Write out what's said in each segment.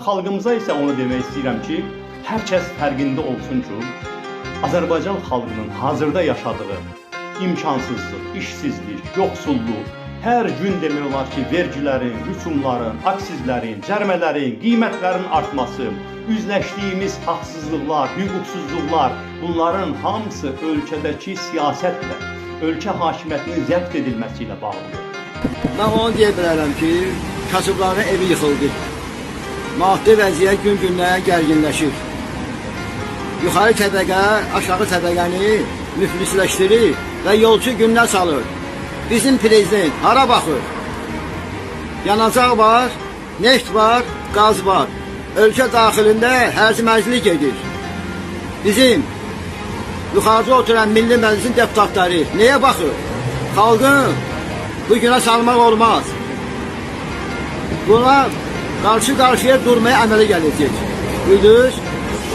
Xalqımıza isə onu demək istəyirəm ki, hər kəs fərqində olsun ki, Azərbaycan xalqının hazırda yaşadığı imkansızlıq, işsizlik, yoxsulluq, hər gün demək olar ki, vergilərin, rüsumların, aksizlərin, cərimələrin, qiymətlərin artması, üzləşdiyimiz haqsızlıqlar, hüquqsuzluqlar, bunların hamısı ölkədəki siyasətlə, ölkə hakimiyyətinin zəbt edilməsi ilə bağlıdır. Mən onu deyə bilərəm ki, kasıbların evi yıxıldı. Maddi vəziyyət gün-gündən gərginləşir. Yuxarı təbəqə aşağı təbəqəni müflisləşdirir və yolçu günə salır. Bizim prezident hara baxır? Yanacaq var, neft var, qaz var. Ölkə daxilində hərc-mərclik gedir. Bizim yuxarıda oturan Milli Məclisin deputatları nəyə baxır? Xalqın bu günə salmaq olmaz. Buna qarşı-qarşıya durmaya əmələ gələcək. Duydunuz?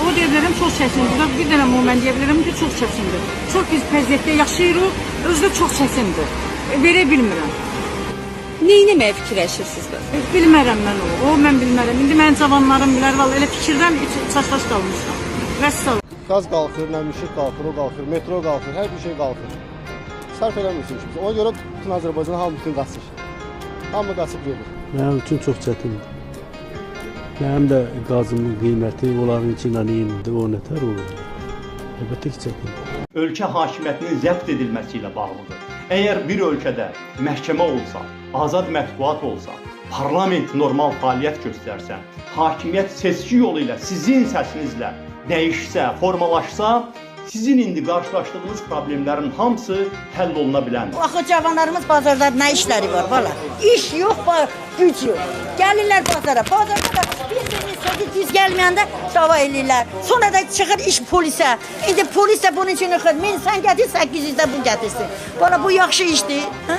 O deyə bilərəm çox çətindir. Bir dənə o mən deyə bilərəm ki, çox çətindir. Çox pis vəziyyətdə yaşayırıq, özü də çox çətindir. Verə bilmirəm. Nə etməyə fikirləşirsiniz bəs? Bilmərəm mən o. O mən bilmərəm. İndi mənim cavanlarım bilər, vallahi elə fikirdən çaşbaş qalmışam. Vəssalam. Qaz qalxır, nə bilim, işıq qalxır, o qalxır, metro qalxır, hər bir şey qalxır. Sərf eləmirsin kimsə. Ona görə bütün Azərbaycan hamı bütün qaçır. Hamı qaçıb gedir. Mənim üçün çox çətindir. Mənim də qazımın qiyməti onlarınki ilə eynidir, o nətər olur? Əlbəttə ki, çətindir. Ölkə hakimiyyətinin zəbt edilməsi ilə bağlıdır. Əgər bir ölkədə məhkəmə olsa, azad mətbuat olsa, parlament normal fəaliyyət göstərsə, hakimiyyət seçki yolu ilə sizin səsinizlə dəyişsə, formalaşsa, sizin indi qarşılaşdığınız problemlərin hamısı həll oluna biləndir. Axı cavanlarımız bazarda nə işləri var valla? İş yox, güc yox. Gəlirlər bazara. Bazarda da bir-birinin sözü düz gəlməyəndə dava eləyirlər. Sonra da çıxır iş polisə. İndi polis də bunun üçün yoxdur. 1000 sən gətir, 800 də bu gətirsin. Valla bu yaxşı işdir. Hə?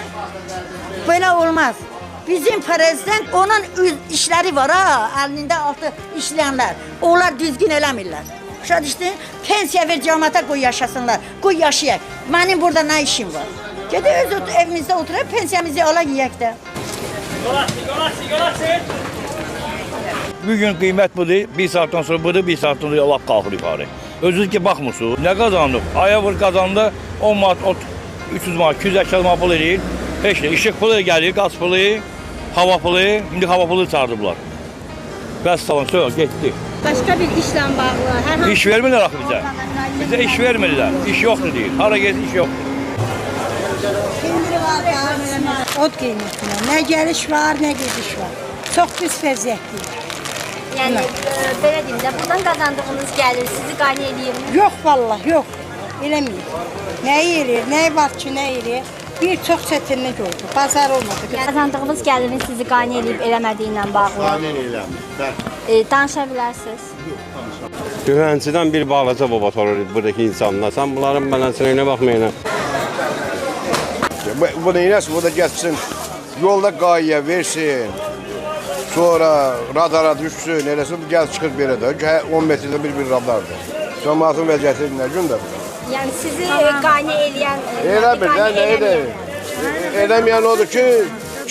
Belə olmaz. Bizim prezident onun işləri var ha, əlində altı işləyənlər. Onlar düzgün eləmirlər. Başa düşdün? Pensiya ver cəmaata, qoy yaşasınlar. Qoy yaşayaq. Mənim burada nə işim var? Gedək öz evimizdə oturaq, pensiyamızı alaq yeyək də. Bugün qiymət budur, bir saatdan sonra budur, bir saatdan sonra lap qalxır yuxarı. Özünüz ki baxmırsınız, nə qazandıq? Aya vur qazanda 10 manat, 300 manat, 280 manat pul eləyir. Heç nə, işıq pulu gəlir, qaz pulu, hava pulu, indi hava pulu çağırdılar. Vəssalam, söz getdi. Başqa bir işlə bağlı hər hansı İş vermirlər axı bizə. Bizə iş vermirlər, iş yoxdur deyir. Hara getsin, iş yoxdur. Od qiymətinə nə gəliş var, nə gediş var. Çox pis vəziyyətdəyik. Yəni belə deyim də, buradan qazandığınız gəlir sizi qane eləyirmi? Yox vallah, yox. Eləmir. Nəyi eləyir, nəyi var ki, nə eləyir? Bir çox çətinlik oldu. Bazar olmadı. Yəni qazandığınız gəlirin sizi qane eləyib eləmədiyi ilə bağlı. Qane eləmir. Danışa bilərsiniz. Dünənçidən bir balaca baba olur buradakı insanlar. Sən bunların beləsinə baxmayın. Bu neyləsin? Bu da getsin, yolda qayıya versin, sonra radara düşsün, eləsin, gəl çıxır belə də. 10 metrdə bir radardır. Cəmaatın vəziyyəti nə gündür? Yəni sizi qane eləyən... Eləmir, nə edir? Eləməyən odur ki,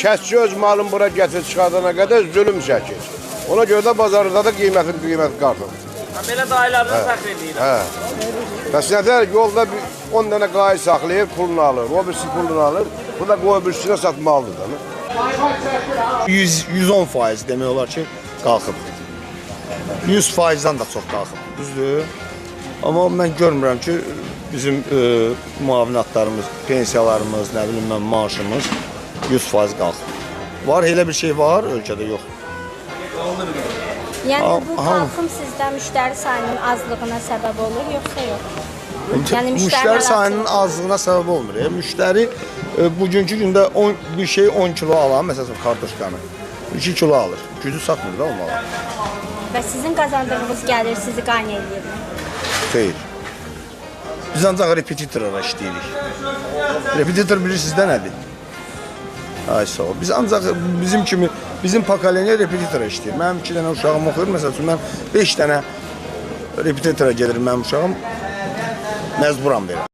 kəsçi öz malını bura gətir çıxardana qədər zülüm çəkir. Ona görə də bazarda da qiymətin qiyməti qalxır. Belə dayılardan fəxr edirlər. Hə. Bəs nətər yolda 10 dənə qayı saxlayır, pulunu alır. O birisi pulunu alır. Bu da qoy birisinə satmalıdır da. 110% demək olar ki, qalxıb. 100%-dan da çox qalxıb. Düzdür? Amma mən görmürəm ki, bizim müavinatlarımız, pensiyalarımız, nə bilim mən, maaşımız 100% qalxıb. Var, elə bir şey var, ölkədə yox. Yəni bu qalxım sizdə müştəri sayının azlığına səbəb olur, yoxsa yox? Yəni müştəri sayının azlığına səbəb olmur. Müştəri bugünkü gündə bir şey 10 kilo alan, məsələn kartoşkanı, 2 kilo alır. Gücü çatmır da olmalı. Və sizin qazandığınız gəlir sizi qane eləyirmi? Xeyr. Biz ancaq repetitorlara işləyirik. Repetitor bilirsiniz də nədir? Ay sağ ol. Biz ancaq bizim kimi, bizim pokoleniya repetitora işləyir. Mənim 2 dənə uşağım oxuyur. Məsəl üçün, mən 5 dənə repetitora gedir mənim uşağım. Məcburam verirəm.